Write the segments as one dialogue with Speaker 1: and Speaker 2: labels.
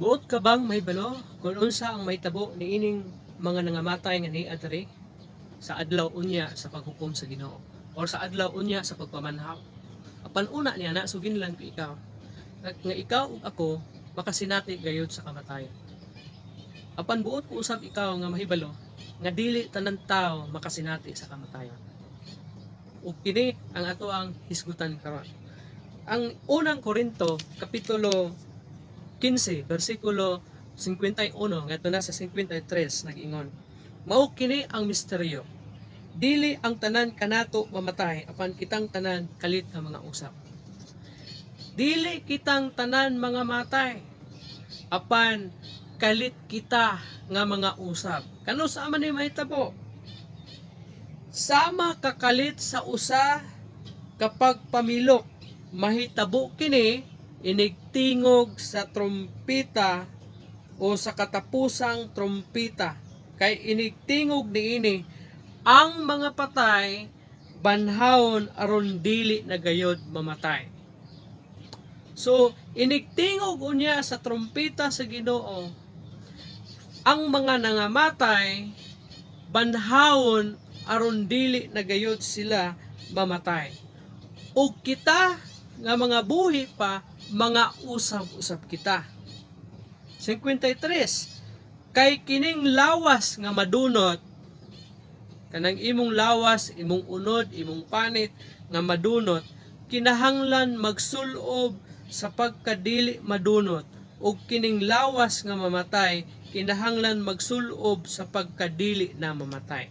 Speaker 1: Buot ka bang mahibalo kung unsa ang mahitabo niining mga nangamatay nga niadiri sa adlaw unya sa paghukom sa Ginoo or sa adlaw unya sa pagpamanhaw? Apan una niya na suginlan ko ikaw nga ikaw ug ako makasinati gayud sa kamatayon. Apan buot ko usab ikaw nga mahibalo nga dili tanan tawo makasinati sa kamatayon. Ug kini ang ato ang hisgutan karon. Ang Unang Korinto kapitulo 15 bersikulo 51 ngadto na sa 53 nag-ingon: "Mao kini ang misteryo: dili ang tanan kanato mamatay, apan kitang tanan kalit nga mga usab." Dili kitang tanan mga matay, apan kalit kita nga mga usab. Kanus-a man ni mahitabo? Sama kakalit sa usa kapag pamilok, mahitabo kini inigtingog sa trompeta o sa katapusang trompeta. Kay inigtingog niini, ang mga patay banhawon aron dili na gayod mamatay. So, inigtingog unya sa trompeta sa Ginoo, ang mga nangamatay banhawon aron dili na gayod sila mamatay. Ug kita nga mga buhi pa, mga usab-usab kita. 53. Kay kining lawas nga madunot, kanang imong lawas, imong unod, imong panit nga madunot, kinahanglan magsulob sa pagkadili madunot, ug kining lawas nga mamatay, kinahanglan magsulob sa pagkadili na mamatay.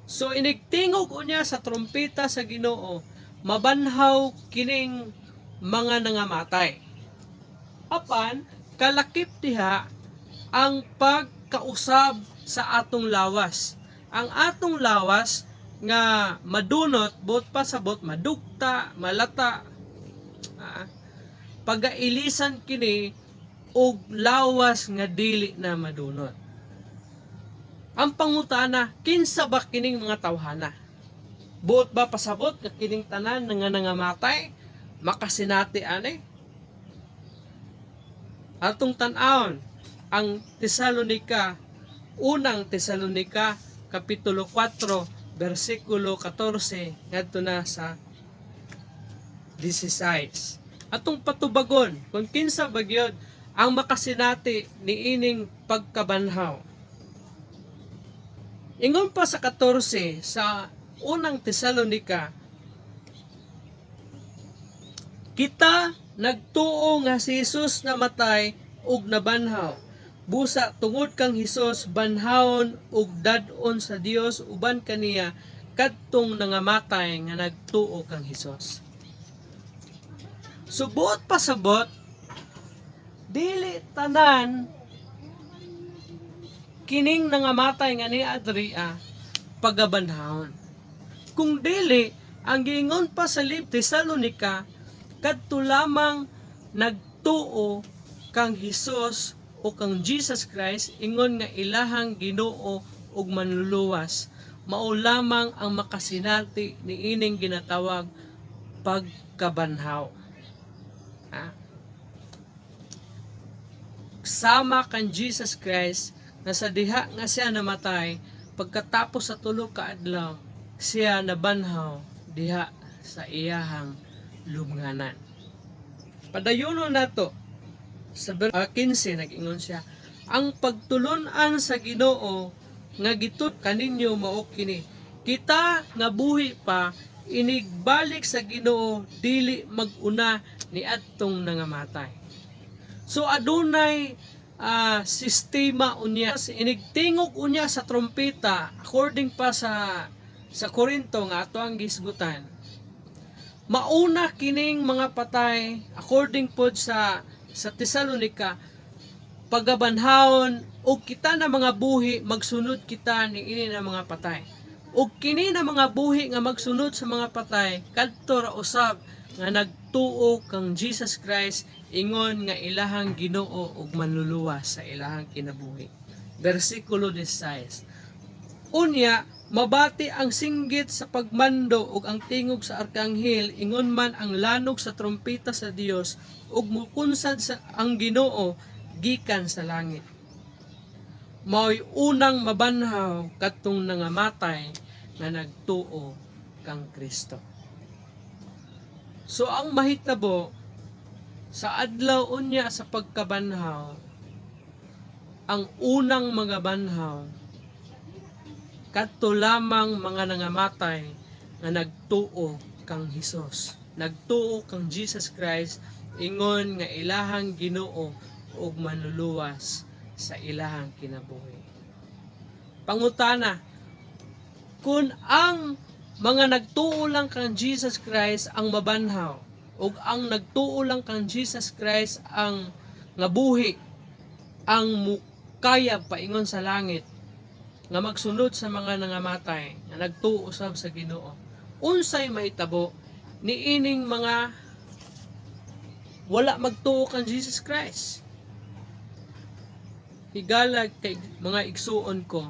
Speaker 1: So inigtingog unya sa trompeta sa Ginoo, mabanhaw kining mga nangamatay. Apan kalakip diha ang pagkausab sa atong lawas. Ang atong lawas nga madunot, buot pasabot, madugta, malata, pagailisan kini og lawas nga dili na madunot. Ang pangutana, kinsa ba kining mga tawhana? Buot ba pasabot nga kining tanan nga nangamatay makasinati ani? Atong tan-awon ang Tesalonika, Unang Tesalonika kapitulo 4 bersikulo 14 ngadto na sa 16. Atong patubagon kung kinsa ba gyud ang makasinati niining pagkabanhaw. Ingon pa sa 14 sa Unang Tesalonika, "Kita nagtuo nga si Jesus namatay ug nabanhaw. Busa tungod kang Hesus, banhawon ug dad-on sa Dios uban kaniya kadtong nangamatay nga nagtuo kang Hesus." So buot pasabot, dili tanan kining nangamatay nga ni Adria pagabanhawon. Kung dili, ang giingon pa sa Tesalonika, kadto lamang nagtuo kang Hesus o kang Jesus Christ ingon nga ilahang Ginoo ug Manluluwas, mao lamang ang makasinati niining ginatawag pagkabanhaw. Ha? Sama kan Jesus Christ nga sa diha nga siya namatay, pagkatapos sa 3 ka adlaw siya nabanhaw diha sa iyahang lubnganan. Padayonon nato sa 15, nag-ingon siya, "Ang pagtulon-an sa Ginoo nga gitut kaninyo mao kini: kita nga buhi pa, inigbalik sa Ginoo dili mag-una ni adtong nangamatay." So adunay sistema unya inigtingog unya sa trompeta, according pa sa Korinto nga ato ang gisgutan. Mauna kining mga patay, according pod sa Tesalonika, pagabanhawon, ug kita na mga buhi magsunod kita ni ini na mga patay. Ug kini na mga buhi nga magsunod sa mga patay, kadto ra usab nga nagtuo kang Jesus Christ ingon nga ilahang Ginoo ug Manluluwas sa ilahang kinabuhi. Bersikulo 16. "Unya mabati ang singgit sa pagmando ug ang tingog sa arkanghel, ingon man ang lanog sa trompeta sa Dios, ug mukunsad sa ang Ginoo Gikan sa langit. Mao'y unang mabanhaw katong nangamatay nga nagtuo kang Kristo. So ang mahitabo sa adlaw unya sa pagkabanhaw, ang unang mga banhaw kadto lamang mga nangamatay nga nagtuo kang Hesus. Nagtuo kang Jesus Christ ingon nga ilahang Ginoo ug Manluluwas sa ilahang kinabuhi. Pangutana, kung ang mga nagtuo lang kang Jesus Christ ang mabanhaw ug ang nagtuo lang kang Jesus Christ ang nga buhi ang mukayab paingon sa langit nga magsunod sa mga nangamatay nga nagtuo usab sa Ginoo, unsay mahitabo niining mga wala magtuo kang Jesus Christ? Higalag kay mga igsuon ko,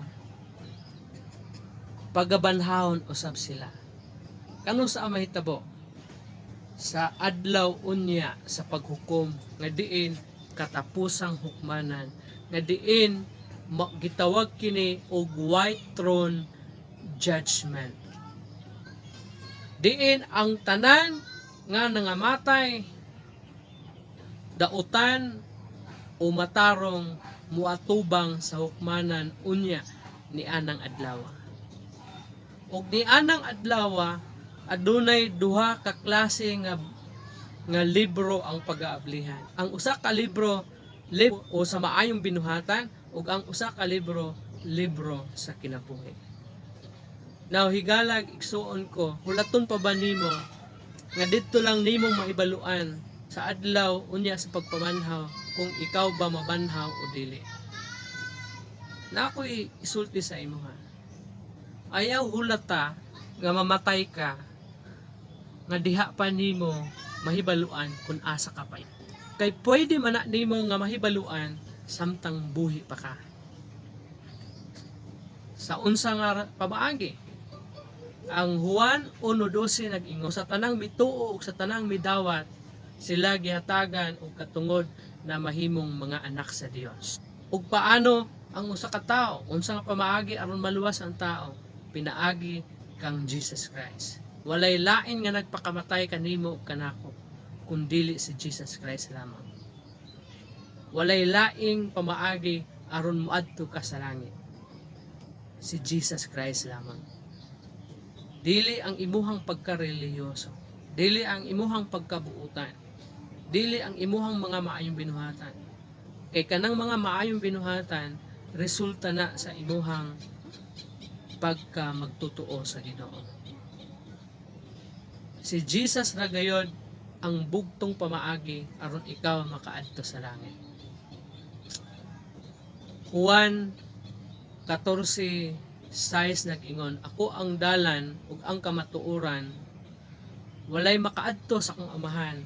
Speaker 1: pagabanhawon usab sila. Kanus-a mahitabo? Sa adlaw unya sa paghukom, nga diin katapusang hukmanan, nga diin gitawag kini og white throne judgment, diin ang tanan nga nangamatay, dautan o matarong, muatubang sa hukmanan unya ni anang adlaw. Ug ni anang adlaw, adunay duha ka klase nga libro ang pag-aablihan. Ang usa ka libro, libro o sa maayong binuhatan, ug ang usa ka libro, libro sa kinabuhi. Now, higalag igsuon ko, hulaton pa ba nimo nga didto lang nimo mahibaluan sa adlaw unya sa pagpamanhaw kung ikaw ba mabanhaw o dili? Na ako'y isulti sa imo ha. Ayaw hulata nga mamatay ka nga diha pa nimo mahibaluan kung asa ka pa. Kay pwede man na nimo nga mahibaluan samtang buhi pa ka. Sa unsa nga pamaagi? Ang Juan 1:12 nag-ingon, sa tanang mituo ug sa tanang midawat, sila gihatagan og katungod na mahimong mga anak sa Dios. Ug paano ang usa ka tawo, unsa nga pamaagi aron maluwas ang tao? Pinaagi kang Jesus Christ. Walay lain nga nagpakamatay kanimo ug kanako kun dili si Jesus Christ lamang. Walay laing pamaagi aron moadto ka sa langit. Si Jesus Christ lamang. Dili ang imuhang pagkarelihiyoso, dili ang imuhang pagkabuutan, dili ang imuhang mga maayong binuhatan. Kay kanang mga maayong binuhatan, resulta na sa imuhang pagka magtotoo sa Ginoo. Si Jesus ra gayod ang bugtong pamaagi aron ikaw makaadto sa langit. Juan 14:6 nag-ingon, "Ako ang dalan ug ang kamatuoran, walay makaadto sa akong Amahan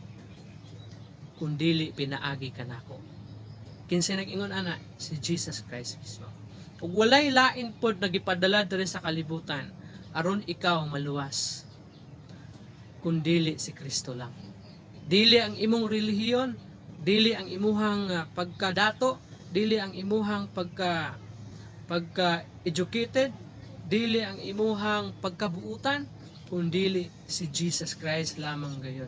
Speaker 1: kun dili pinaagi kanako." Kinsa nag-ingon ana? Si Jesus Christ mismo. Ug walay lain pod na gipadala diri sa kalibutan aron ikaw maluwas kun dili si Kristo lang. Dili ang imong relihiyon, dili ang imuhang pagkadato, dili ang imuhang pagka pagka educated, dili ang imuhang pagkabuutan, kun dili si Jesus Christ lamang gayon.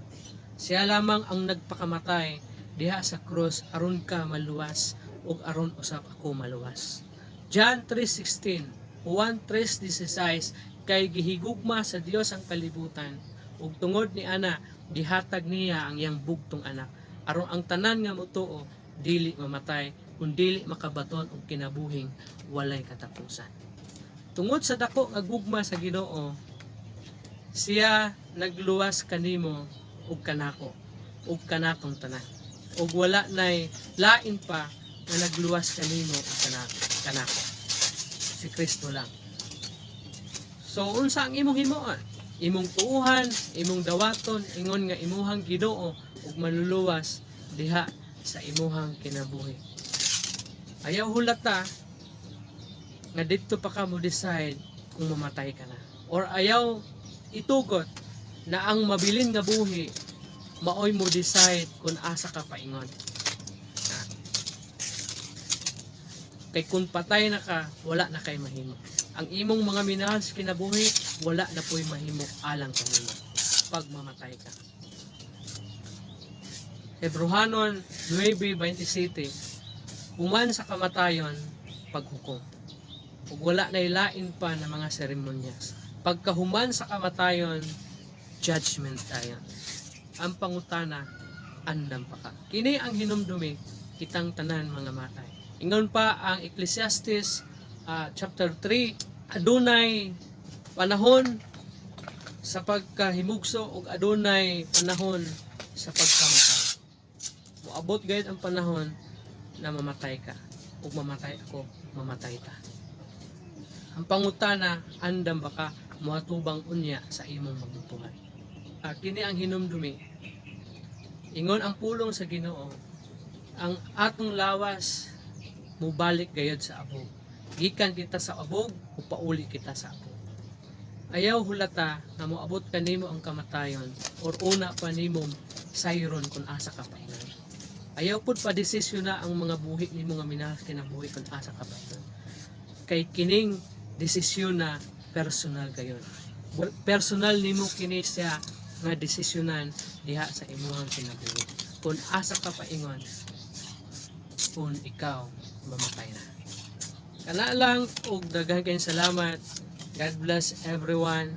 Speaker 1: Siya lamang ang nagpakamatay diha sa krus aron ka maluwas ug aron usab ako maluwas. John 3:16, Juan 3:16, kay gihigugma sa Dios ang kalibutan ug tungod ni ana gihatag niya ang iyang bugtong anak aron ang tanan nga motuo dili mamatay kun dili makabaton og kinabuhing walay katapusan. Tungod sa dako nga gugma sa Ginoo, siya nagluwas kanimo ug kanako ug kanatong tanan. Ug wala nay lain pa nga nagluwas kanimo ug kanako. Si Kristo lang. So unsa ang imong himuon? Imong tuuhan, imong dawaton ingon nga imuhang Ginoo ug Manluluwas diha sa imuhang kinabuhi. Ayaw hulata nga didto pa ka mo decide kung mamatay ka na. Or ayaw itugot na ang mabilin nga buhi maoy mo decide kung asa ka paingon. Kay kung patay na ka, wala na kay mahimo. Ang imong mga minahal sa kinabuhi, wala na po'y mahimo alang kanimo pag mamatay ka. Hebrohanon 9:27, human sa kamatayon, paghukom. Ug wala na ilain pa na mga seremonyas. Pagkahuman sa kamatayon, judgment tayo. Ang pangutana, andam pa ka? Kini ang hinumdumi kitang tanan mga matay. Ingon pa ang Ecclesiastes chapter 3, adunay panahon sa pagkahimugso ug adunay panahon sa pagkamatay. Moabot gayud ang panahon na mamatay ka ug mamatay ako, mamatay ta. Ang pangutana, andam ba ka moatubang unya sa imong mabutuhan? Kini ang hinumdumi. Ingon ang pulong sa Ginoo, ang atong lawas mubalik gayud sa abog. Gikan kita sa abog, upauli kita sa abog. Ayaw hulata nga moabot kanimo ang kamatayon or una pa nimo sayron kung asa ka paingon. Ayaw pud pa desisyon na ang mga buhi nimo nga minahal kinabuhi kung asa ka paingon. Kay kining desisyon na personal gayon. Personal nimo kini siya nga desisyonan diha sa imong kinabuhi. Kung asa ka paingon kung ikaw mamatay na. Kana lang, ug daghan kayong salamat. God bless everyone.